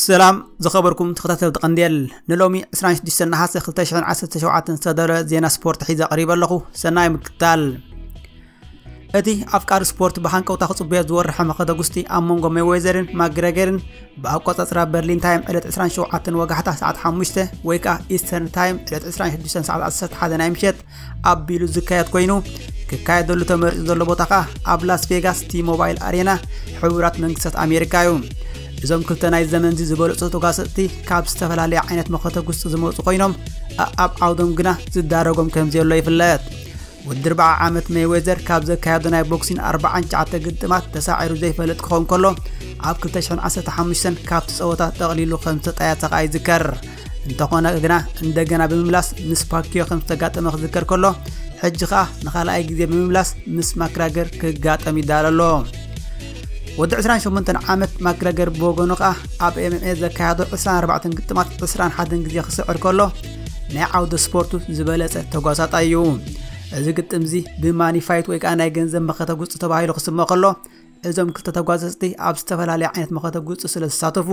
ሰላም ዝኸበርኩም ተኸታተልቲ ቀንዴል፣ ንሎሚ ዕስራን ሽዱሽተን ነሓሰ ክልተ ሽሕን ዓሰርተ ሸውዓተን ዝተዳለወ ዜና ስፖርት ሒዘ ቀሪበ ኣለኹ። ሰናይ ምክታል። እቲ ኣፍቃሪ ስፖርት ብሃንቀውታ ክጽበዮ ዝወርሐ መኸተ ጉስጢ ኣብ መንጎ ሜይዌዘርን ማግረገርን ብኣቆጻጽራ በርሊን ታይም ዕለት ዕስራን ሸውዓተን ወጋሕታ ሰዓት ሓሙሽተ ወይ ከኣ ኢስተርን ታይም ዕለት ዕስራን ሽዱሽተን ሰዓት ዓሰርተ ሓደ ናይ ምሸት ኣቢሉ ዝካየድ ኮይኑ፣ ክካየደሉ ተመሪጹ ዘሎ ቦታ ከኣ ኣብ ላስ ቬጋስ ቲ ሞባይል ኣሬና ሕቡራት መንግስታት ኣሜሪካ እዩ። እዞም ክልተ ናይ ዘመንዚ ዝበለጹ ተጓሰጥቲ ካብ ዝተፈላለየ ዓይነት መኸተ ጉስጢ ዝመጹ ኮይኖም፣ ኣኣብ ዓውዶም ግና ዝዳረጎም ከም ዘሎ ይፍለጥ። ወዲ ኣርብዓ ዓመት ሜይዌዘር ካብ ዘካየዶ ናይ ቦክሲን ኣርባዓን ትሽዓተ ግጥማት ተሳዒሩ ዘይፈልጥ ክኸውን ከሎ፣ ኣብ ክልተ ሽሕን ዓሰርተ ሓሙሽተን ካብቲ ጸወታ ጠቕሊሉ ከም ዝተጣየሰ ከኣ ይዝከር። እንተኾነ ግና እንደገና ብምምላስ ምስ ፓኪዮ ከም ዝተጋጠመ ክዝከር ከሎ፣ ሕጂ ከኣ ንኻልኣይ ግዜ ብምምላስ ምስ ማክራገር ክጋጠም ይዳሎ ኣሎ። ወዲ ዕስራን ሸሞንተን ዓመት ማክራገር ብወገኑ ከኣ ኣብ ኤምኤምኤ ዘካየዶ ዕስራን ኣርባዕተን ግጥማት ዕስራን ሓደን ግዜ ክስዕር ከሎ፣ ናይ ዓውደ ስፖርቱ ዝበለጸ ተጓሳጣይ እዩ። እዚ ግጥም እዚ ብማኒ ፋይት ወይ ከኣ ናይ ገንዘብ መኸተ ጉጽ ተባሂሉ ክስመ ከሎ፣ እዞም ክልተ ተጓሰጽቲ ኣብ ዝተፈላለየ ዓይነት መኸተ ጉጽ ስለ ዝሳተፉ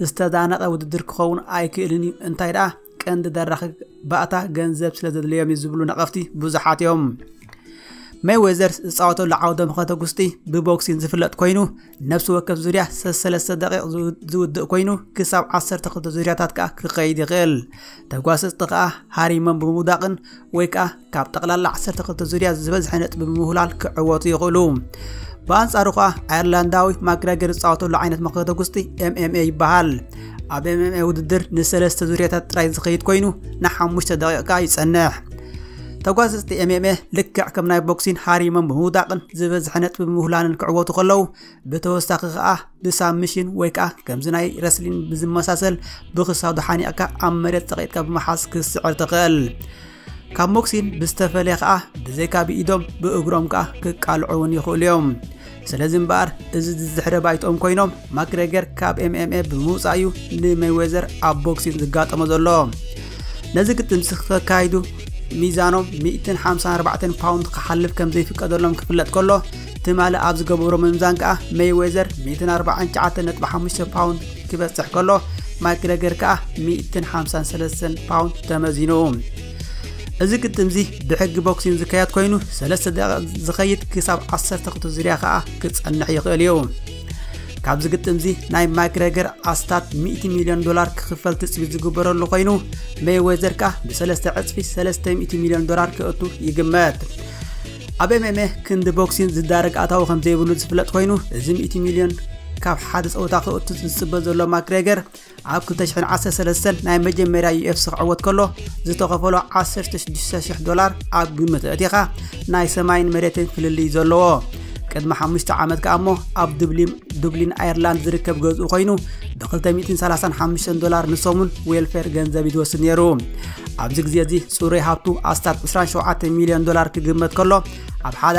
ዝተዛነቐ ውድድር ክኸውን ኣይክእልን እዩ። እንታይ ደኣ ቀንዲ ደራኺ ባእታ ገንዘብ ስለ ዘድልዮም እዩ ዝብሉ ነቐፍቲ ብዙሓት እዮም። ሜይዌዘር ዝጻወተሉ ዓውደ መኸተ ጉስጢ ብቦክሲን ዝፍለጥ ኮይኑ፣ ነፍሲ ወከፍ ዙርያ ሰሰለስተ ደቂቕ ዝው-፣ ዝውድእ ኮይኑ፣ ክሳብ ዓሰርተ ክልተ ዙርያታት ከኣ ክኸይድ ይኽእል። ተጓሰጽቲ ከኣ ሃሪሞም ብምውዳቕን ወይ ከኣ ካብ ጠቕላላ ዓሰርተ ክልተ ዙርያ ዝበዝሐ ነጥቢ ብምውህላል ክዕወቱ ይኽእሉ። ብኣንጻሩ ከኣ ኣየርላንዳዊ ማግረገር ዝጻወተሉ ዓይነት መኸተ ጉስጢ ኤምኤምኤ ይበሃል። ኣብ ኤምኤምኤ ውድድር ንሰለስተ ዙርያታት ጥራይ ዝኸይድ ኮይኑ፣ ንሓሙሽተ ደቂቕ ከኣ ይጸንሕ። ተጓሰጽቲ ኤምኤምኤ ልክዕ ከም ናይ ቦክሲን ሃሪሞም ብምውዳቕን ዝበዝሐ ነጥቢ ብምውህላልን ክዕወቱ ከለዉ፣ ብተወሳኺ ከኣ ብሳብሚሽን ወይ ከኣ ከምዚ ናይ ረስሊን ብዝመሳሰል ብኽሳዱ ሓኒቕካ ኣብ መሬት ጸቒጥካ ብምሓዝ ክትስዕር ትኽእል። ካብ ቦክሲን ብዝተፈልየ ከኣ ብዘይካ ብኢዶም ብእግሮም ከኣ ክቃልዑ እውን ይኽእሉ እዮም። ስለዚ እምበኣር እዚ ዝዝሕረ ባይትኦም ኮይኖም ማግረገር ካብ ኤምኤምኤ ብምውጻእ እዩ ንሜይዌዘር ኣብ ቦክሲን ዝጋጠሞ ዘሎ። ነዚ ግጥም እዚ ክተካይዱ ሚዛኖም ሚእትን ሓምሳን ኣርባዕተን ፓውንድ ክሓልፍ ከም ዘይፍቀደሎም ክፍለጥ ከሎ፣ ትማሊ ኣብ ዝገበሮ ምምዛን ከኣ ሜይዌዘር ሚእትን ኣርባዓን ትሽዓተን ነጥቢ ሓሙሽተ ፓውንድ ክበጽሕ ከሎ፣ ማግረገር ከኣ ሚእትን ሓምሳን ሰለስተን ፓውንድ ተመዚኑ። እዚ ግጥም እዚ ብሕጊ ቦክሲን ዝካየድ ኮይኑ፣ ሰለስተ ደቂቕ ዝኸይድ ክሳብ ዓሰርተ ክልተ ዙርያ ከኣ ክጸንሕ ይኽእል እዩ። ካብዚ ግጥም እዚ ናይ ማግረገር ኣስታት ሚእቲ ሚልዮን ዶላር ክኽፈል ትጽቢት ዝግበረሉ ኮይኑ፣ ሜይዌዘር ከኣ ብሰለስተ ዕጽፊ ሰለስተ ሚእቲ ሚልዮን ዶላር ክእቱ ይግመት። ኣብ ኤምኤምኤ ክንዲ ቦክሲን ዝዳረግ ኣታዊ ከም ዘይብሉ ዝፍለጥ ኮይኑ፣ እዚ ሚእቲ ሚልዮን ካብ ሓደ ጸወታ ክእቱ ዝጽበ ዘሎ ማግረገር፣ ኣብ ክልተ ሽሕን ዓሰርተ ሰለስተን ናይ መጀመርያ ዩኤፍሲ ክዕወት ከሎ ዝተኸፈሎ ዓሰርተ ሽዱሽተ ሽሕ ዶላር ኣብ ግምት ኣእቲኻ ናይ ሰማይን መሬትን ፍልልይ ዘለዎ። ቅድሚ ሓሙሽተ ዓመት ከኣ እሞ ኣብ ዱብሊን፣ ዱብሊን ኣየርላንድ ዝርከብ ገዝኡ ኮይኑ ብ ክልተ ሚእትን ሰላሳን ሓሙሽተን ዶላር ንሰሙን ዌልፌር ገንዘብ እዩ ዝወስድ ነይሩ። ኣብዚ ግዜ እዚ ጽሩይ ሃብቱ ኣስታት ዕስራን ሸውዓተን ሚልዮን ዶላር ክግመት ከሎ፣ ኣብ ሓደ፣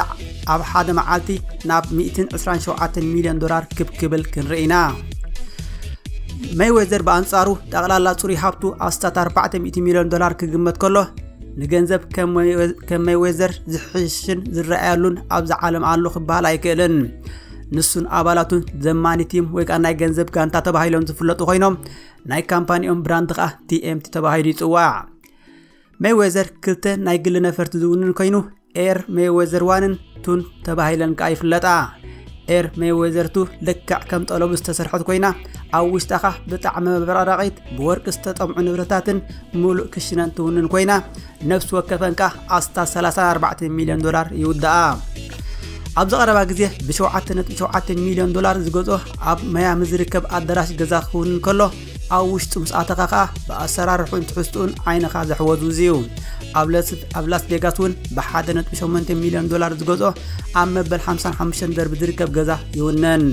ኣብ ሓደ መዓልቲ ናብ ሚእትን ዕስራን ሸውዓተን ሚልዮን ዶላር ክብ ክብል ክንርኢ ኢና። ሜይዌዘር ብኣንጻሩ ጠቕላላ ጽሩይ ሃብቱ ኣስታት ኣርባዕተ ሚእቲ ሚልዮን ዶላር ክግመት ከሎ፣ ንገንዘብ ከም ሜይወ-፣ ከም ሜይዌዘር ዝሕሽን ዝረኣየሉን ኣብዚ ዓለም ኣሎ ክበሃል ኣይክእልን። ንሱን ኣባላቱን ዘማኒ ቲም ወይ ከኣ ናይ ገንዘብ ጋንታ ተባሂሎም ዝፍለጡ ኮይኖም፣ ናይ ካምፓኒኦም ብራንድ ከኣ ቲኤምቲ ተባሂሉ ይጽዋዕ። ሜይዌዘር ክልተ ናይ ግሊ ነፈርቲ ዝውንን ኮይኑ፣ ኤር ሜይዌዘር ዋንን ቱን ተባሂለን ከኣ ይፍለጣ። ኤር ሜይዌዘር ቱ ልክዕ ከም ጠለቡ ዝተሰርሐት ኮይና፣ ኣብ ውሽጣ ከኣ ብጣዕሚ መበራረቒት ብወርቂ ዝተጠምዑ ንብረታትን ምሉእ ክሽነን ትውንን ኮይና፣ ነፍሲ ወከፈን ከኣ ኣስታት ሰላሳን ኣርባዕተን ሚልዮን ዶላር ይውድኣ። ኣብዚ ቀረባ ግዜ ብሸውዓተ ነጥቢ ሸውዓተ ሚልዮን ዶላር ዝገዝኦ ኣብ ማያሚ ዝርከብ ኣዳራሽ ገዛ ክውንን ከሎ፣ ኣብ ውሽጡ ምስ ኣተኻ ከኣ ብኣሰራርሑን ትሕዝትኡን ዓይንኻ ዘሕወዝውዝ እዩ። ኣብ ለስ-፣ ኣብ ላስ ቬጋስ እውን ብሓደ ነጥቢ ሸሞንተ ሚልዮን ዶላር ዝገዝኦ ኣብ መበል ሓምሳን ሓሙሽተን ደርቢ ዝርከብ ገዛ ይውንን።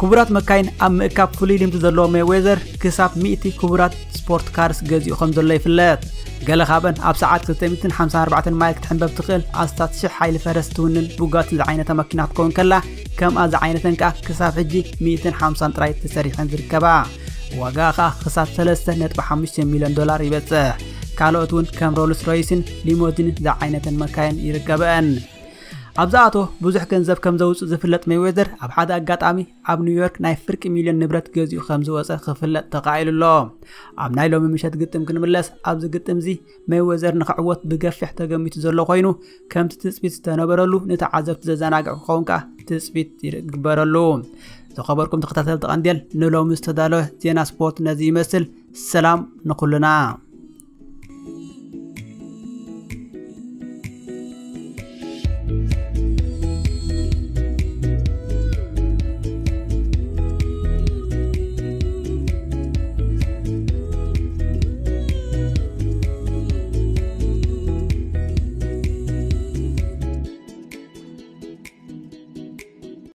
ክቡራት መካይን ኣብ ምእካብ ፍሉይ ልምዲ ዘለዎ ሜይዌዘር ክሳብ ሚእቲ ክቡራት ስፖርት ካርስ ገዚኡ ከም ዘሎ ይፍለጥ። ገለ ካብአን ኣብ ሰዓት ክልተ ሚእትን ሓምሳን ኣርባዕተን ማይል ክትሕንበብ ትኽእል ኣስታት ሽሕ ሓይሊ ፈረስ ትውንን ቡጋቲ ዝዓይነታ መኪና ክትከውን ከላ፣ ከምኣ ዝዓይነተን ከኣ ክሳብ ሕጂ ሚእትን ሓምሳን ጥራይ ተሰሪሐን ዝርከባ። ዋጋኣ ከኣ ክሳብ ሰለስተ ነጥቢ ሓሙሽተ ሚልዮን ዶላር ይበጽሕ። ካልኦት እውን ከም ሮልስ ሮይስን ሊሞዚንን ዝዓይነተን መካይን ይርከበአን። ኣብ ዝኣቶ ብዙሕ ገንዘብ ከም ዘውፅእ ዝፍለጥ ሜይወዘር፣ ኣብ ሓደ ኣጋጣሚ ኣብ ኒውዮርክ ናይ ፍርቂ ሚልዮን ንብረት ገዚኡ ከም ዝወፀ ክፍለጥ ተኻኢሉ ኣሎ። ኣብ ናይ ሎሚ ምሸት ግጥም ክንምለስ፣ ኣብዚ ግጥም እዚ ሜይወዘር ንኽዕወት ብገፊሕ ተገሚቱ ዘሎ ኮይኑ፣ ከምቲ ትፅቢት ዝተነበረሉ ንተዓዘብቲ ዘዘናግዕ ክኸውን ከዓ ትፅቢት ይግበረሉ። ዝኸበርኩም ተኸታተልቲ ቀንዴል፣ ንሎሚ ዝተዳለወ ዜና ስፖርት ነዚ ይመስል። ሰላም ንኹልና።